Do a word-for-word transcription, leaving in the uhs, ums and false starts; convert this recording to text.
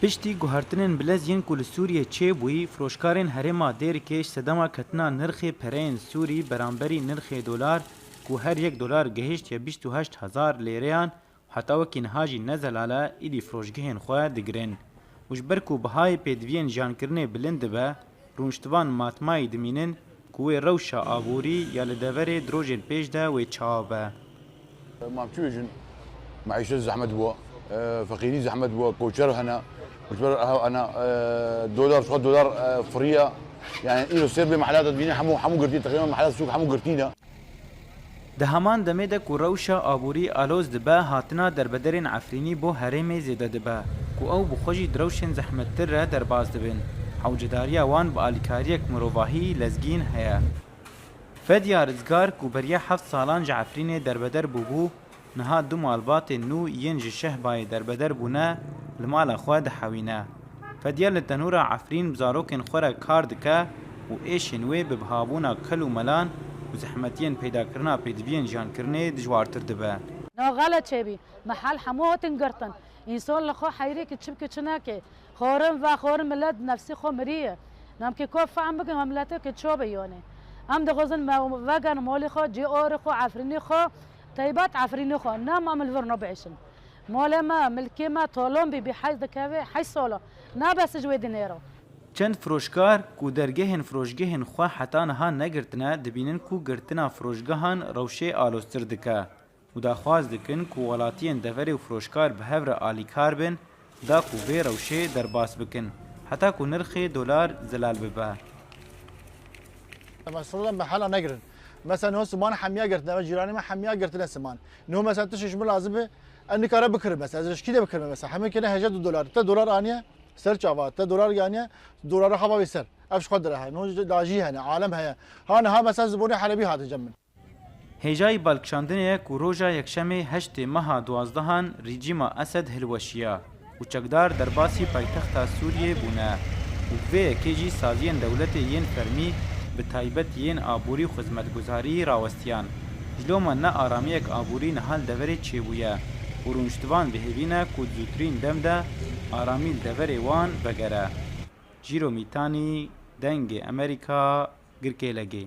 Piştî guhertinên bilez yên ku li Sûriyê çêbûyî, firoşkarên herêma Dêrikê ji sedema ketina nirxê pereyên Sûrî beramberî nirxê dolar ku her yek dolar gihiştiye bîst û heşt hezar lêreyan, heta wekî niha jî ne zelal e, îdî firoşgehên xwe digirin. Û ji ber ku bihayê pêdiviyên jiyankirinê bilind dibe, rûniştivan matmayî dimînin ku wê rewşa aborî ya li deverê di rojên pêş de wê çawa be. Mam çi bêjin? Meîşet zehmet bû, e, feqîrî zehmet bû, koçer hene, koçber hene, e, dolar, xwe dolar, e, firiya. Yani îro sêr bê mehelata dibîne hemû, hemû girtî, teqrîben mehelata sûk hemû girtî ne. Di heman demê de ku rewşa aborî aloz dibe, hatina derbederên Efrînî bo herêmê zêde dibe, ku ew bi xwe jî di rewşên zehmettir re derbas dibin. Hewcedariya wan bi alîkariyek mirovahî lezgîn heye. Fedya Rizgar ku beriya heft salan ji Efrînê derbeder bûbû, niha du malbatên nû yên ji Şehbayê derbeder bûne, li mala xwe dihewîne. Fedya li tenûra Efrîn bi zarokên xwe re kar dike û êşên wê bi bihabûna kel û melan û zehmetiyên peydakirina pêdiviyên jiyankirinê dijwartir dibe. Naxele çêbî, mehel hemû hatin girtin. Însan li xwe heyrî ki çi bike çi neke. Xorin ve xorin millet nefsî xwe miriye. Namkê ku fehm bikin, hem milletê ki ço be yonê. Em dixwazin me vegan molê xwe, cî orê xwe, Efrînê xwe, teybet Efrînê xwe. Nam em li vir nabêşin. Molê me, milkê me, tolon bî, bî heyz dikeve, heyz sola. Nabes ji wê dinêro. Çend firoşkar ku dergehên firoşgehên xwe heta niha negirtine, dibînin ku girtina firoşgehan rewşê aloztir dike û daxwaz dikin ku welatiyên deverê û firoşkar bi hev re alîkar bin, da ku vê rewşê derbas bikin, heta ku nirxê dolar zelal bibe. Mesela me hela negirin. Mesela niho siman hemiya girtine, me cîranê me hemiya girtine siman. Niho mesela tiştê ji min lazim be, em nikare bikirin mesela, ez ji kî de bikirim mesela. Hemê kêne hejê du dolar. Te dolar aniye, ser çava, te dolar aniye, dolara hava wê ser. Ev ji xwe dire he. Niho lajî hene, alem heye. Ha niha mesela zibonê herebî hate cem min. Hêjayî balkişandinê ye ku roja Yekşemê heştê meha duwazdehan rejîma Esed hilweşiya û çekdar derbasî paytexta Sûriyê bûne û bi vê yekê jî saziyên dewletê yên fermî, bi taybet yên aborî û xizmetguzarî rawestiyan. Ji loma ne aramiyek aborî niha li deverê çêbûye û rûniştivan bi hêvî ne ku di zûtirîn dem de aramî li deverê wan vegere. Jîro Mîtanî, Dengê Emerîka, Girkêlegê.